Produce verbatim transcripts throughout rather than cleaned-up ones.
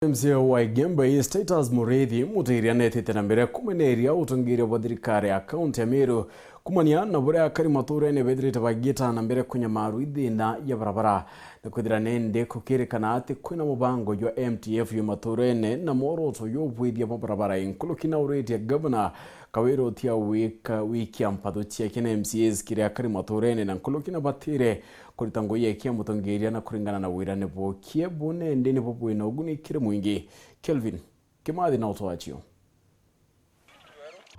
M C A wa Igembe East Titus Muriithi Mutiiria neetite na mbere kumeneria utongeeria bwa thirikari ya kaunti ya Meru kumania na buria akari matuurene bethirite bagiita na mbere kunyamarua i thiina ya barabara. Na kwithira nende kukirikana ati kwina mubango jwa M T F jwi matuurene na mworoto jwa ubwithia bwa barabara, inkuruki nauritie gavana Kawiru Otiao wika wikia mpatho ciake na M C As kiri akari matuurene na nkuruki na batire kurita ngugi ya kia mutongeeria na kuringana na wirane bwokie bu nende nibo bwina uguni kiri mwingi. Kelvin Kimathi na utwacio.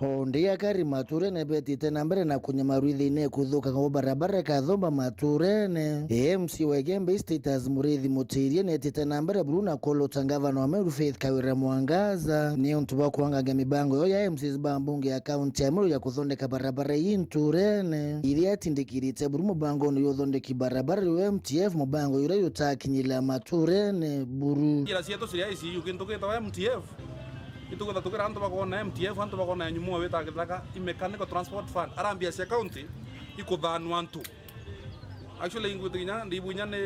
O ndi akari matuurene beetite na mbere na kunyamarua i thiina ya kuthuka kwa barabara ikathomba matuurene. M C wa Igembe East Titus Muriithi Mutiiria neetite na mbere buru na kuolota ngavana wa Meru Faith Kawira Mwangaza niuntu bwa kwangangia mibango yo ya M Cs ba mbunge ya kaunti ya Meru ya kuthondeka barabara ii ntuurene. Iria atindikirite buru mubangone jwa uthondeki barabara jwa M T F, mubango juria jutakinyira matuurene buru. Njira cietu ciria ici iu kintu gitagwa M T F. Itugwita tukira antu bakoona M T F, antu bakoona ya nyumu wita githaka, i mechanical transport fund, arambia cia county ikuthanua antu. Actually, ingwitinya ndibu inya ni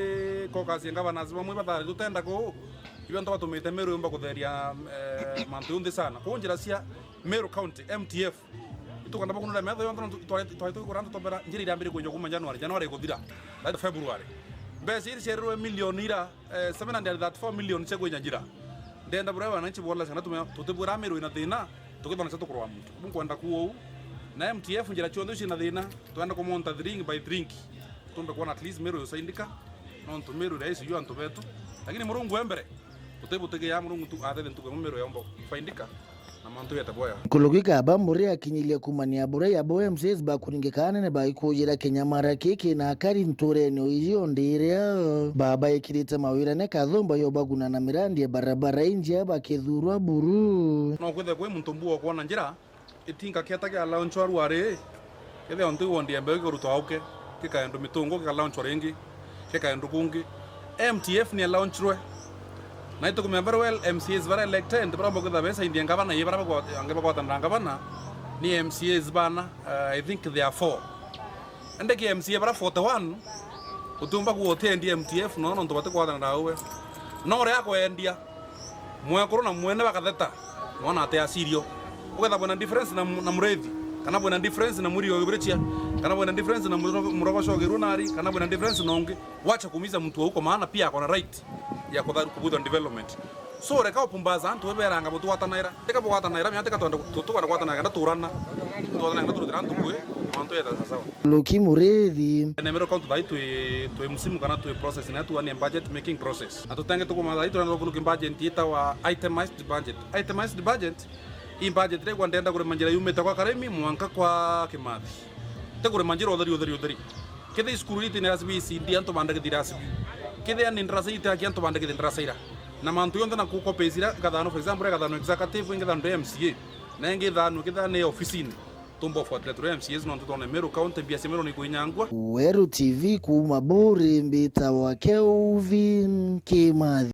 caucus ya governors bamwe bathari tutenda ku ibe antu batumite Meru yumba kutheria, eh, mantu yonthe sana. Ku njira cia Meru County, M T F, itukanda bakunura metho yonthe nontu itwari, itwari tukura antu tobera njira irambire kwenja kuma January, January ikuthira, that February. Mbeca iri cierirwe milioni ira eh, seven hundred thirty-four million cia kwinya njira. Ndenda buria wananchi bwona sana tume-, tutibwira Meru ina thina, tukithona cia tukurwa muntu. Bu nkwenda kuuga uu. Na M T F njira cionthe cina thina, twenda kumonta drink by drink. Tumbe kuona at least Meru yusaindika, nontu Meru iraisi yu antu betu. Lakini Murungu e mbere, tutibutigia Murungu tu athete ntuku emwe Meru yomba kufaindika. Na mantu yete boya. Nkuruki kaba Mburia akinyirie kumania buria ya bo M C As bakuringika anene baikujira kinyamara kiki na akari ntuurene o irio ndiria babaikirite mawirane kathumba yo baguna na mirandi ya barabara injia bakithurwa buru. No kwithirwe kwi muntu mbu okwona njira, itinga kieta kia launch waru ari, kethira ntu iwondi ya mbeu ikurutwa auke, kikaendu mitungu, kika launchwa ringi, kikaendu kungi. M T F ni launchirwe. Na itukumenya very well, M C As bara elected, bara bakwitha besaindie ngavana, ye bara bagwa-, ange bagwatanira ngavana, ni M C As bana, uh, I think they are four. Ende ki M C A bara forty-one, utiumba kuotendi M T F, no, nontu batikwatanira uwe. No uria akwendia, mwekuru na mwene bakatheta, mwana ate asirio. Uketha bwina difference na mu-, na Muriithi, kana bwina difference na Muriithi Ogibirichia, kana bwina difference na Muro-, Murogoco Ogirunari, kana bwina difference na ungi. Wacha kuumiza mtu wa huko, maana pia ako na right ya kutha-, kubuthwa development. So, reka upumbaza antu we beranga butwatanaira. Tika bugwatanaira, mya tika twenda ku-, tu-, tukwenda gwatanaira, kenda turana. Twatanaira, kenda turutira antu kwi, mantu yeta sawa. Luki Muriithi. Ene Meru County thai twi, twi musimu kana twi process, na tuani budget making process. Na tutenge tukuma thai turenda kunuki budget itawa itemized budget. Itemized budget, i budget iria igwa ndenda kurima njira yumite kwa Karemi mwanka kwa Kimathi. Ti kurima njira utheri, utheri, utheri. Kethia i cukuru iti ni R C B C D, antu bandagithira R C B. Kethia ni ndarasa iti aki, antu bandagithira ndarasa ira. Na mantu yonthe na ku copies ira ikathanwa, for example, ikathanwa executive, ingi thanwa M C A, na ingi ithanwa kethia ni ofisini. Tumba ufuatilia turi M C As, nontu twone Meru County, mbia cia Meru ni kuinyangwa. Weru T V kuuma Buri, mbitawa Kelvin Kimathi.